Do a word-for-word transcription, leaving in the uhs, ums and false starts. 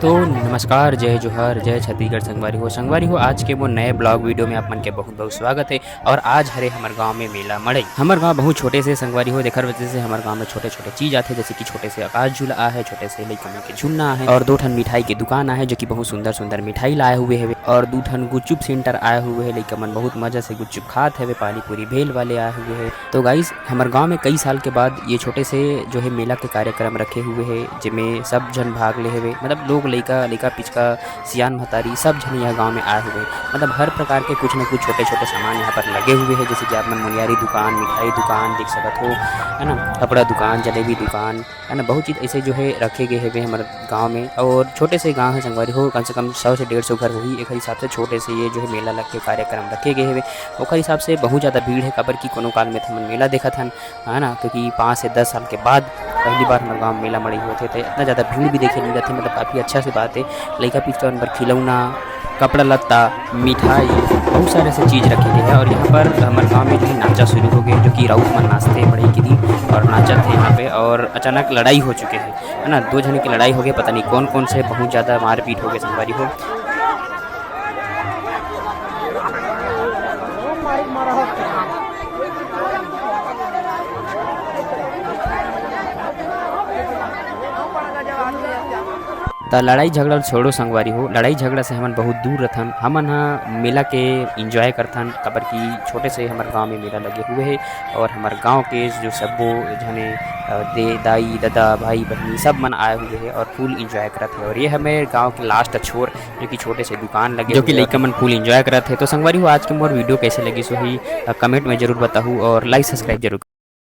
तो नमस्कार, जय जोहार, जय छत्तीसगढ़ संगवारी हो। संगवारी हो, आज के मोर नए blog video में आप मन के बहुत बहुत स्वागत है। और आज हरे हमर गांव में मेला मड़ई। हमर गांव बहुत छोटे से संगवारी हो, जेकर वजह से हमर गांव में छोटे छोटे चीज आथे, जैसे कि छोटे से आकाश झूला आहे, छोटे से लइका मन के झूलना आहे और दो ठन मिठाई के दुकान आहे, जो कि बहुत सुंदर सुंदर मिठाई लाए हुए हवे और दू ठन गुपचुप center आए हुए है। लइका मन बहुत मजा से गुपचुप खात हवे, पानी पूरी भेल वाले आए हुए है। तो guys, हमर गांव में कई साल के बाद ये छोटे से जो है मेला के कार्यक्रम रखे हुए है, जेमे सब झन भाग ले हवे, मतलब लोग, लइका, लइका पिचका, सियान महतारी, सब झन यह गांव में आए हुए हैं। मतलब हर प्रकार के कुछ न कुछ छोटे छोटे सामान यहाँ पर लगे हुए हैं, जैसे कि आप मन मुनियारी दुकान, मिठाई दुकान देख सकत हो, है ना, कपड़ा दुकान, जलेबी दुकान, है ना, बहुत चीज ऐसे जो है रखे गए हवे हमर गांव में। और छोटे से गांव है संगवारी हो, कम से कम सौ से डेढ़ सौ घर होही, एक हिसाब से छोटे से ये जो है मेला लग के कार्यक्रम रखे गए हवे। ओकर हिसाब से बहुत ज्यादा भीड़ है, काबर कि कोनो काल में तो हमन मेला देखत हन, है ना, क्योंकि पाँच से दस साल के बाद पहली बार हमर गांव में मेला मड़ई होथे, तो इतना ज्यादा भीड़ भी देखे नहीं जाथे, मतलब काफी अच्छा से बात है। लइका पिचका मन बर खिलौना, कपड़ा लत्ता, मिठाई, बहुत सारे ऐसे चीज रखे गए हैं। और यहाँ पर हमर गांव में जो है नाचा शुरू हो गए, जो कि राउत मन नाचते हैं मड़ई के दिन, और नाचत है यहाँ पे, और अचानक लड़ाई हो चुके हैं, है ना, दो जने की लड़ाई हो गई, पता नहीं कौन कौन से, बहुत ज्यादा मारपीट हो गए संगवारी हो। त लड़ाई झगड़ा छोड़ो संगवारी हो, लड़ाई झगड़ा से हमन बहुत दूर रथन। हमन ह मेला के enjoy करथन, काबर कि छोटे से हमर गांव में मेला लगे हुए है और हमर गांव के जो सब्बो झने, अ, दे, दाई, ददा, भाई, बहिनी सब मन आए हुए है और full enjoy करत है। और ये हमें गांव के last छोर, जो कि छोटे से दुकान लगे जो कि हुए लइका मन full enjoy करत है। तो संगवारी हो, आज के मोर video कैसे लगिस होही, अ, comment में जरूर बताहू और like subscribe जरूर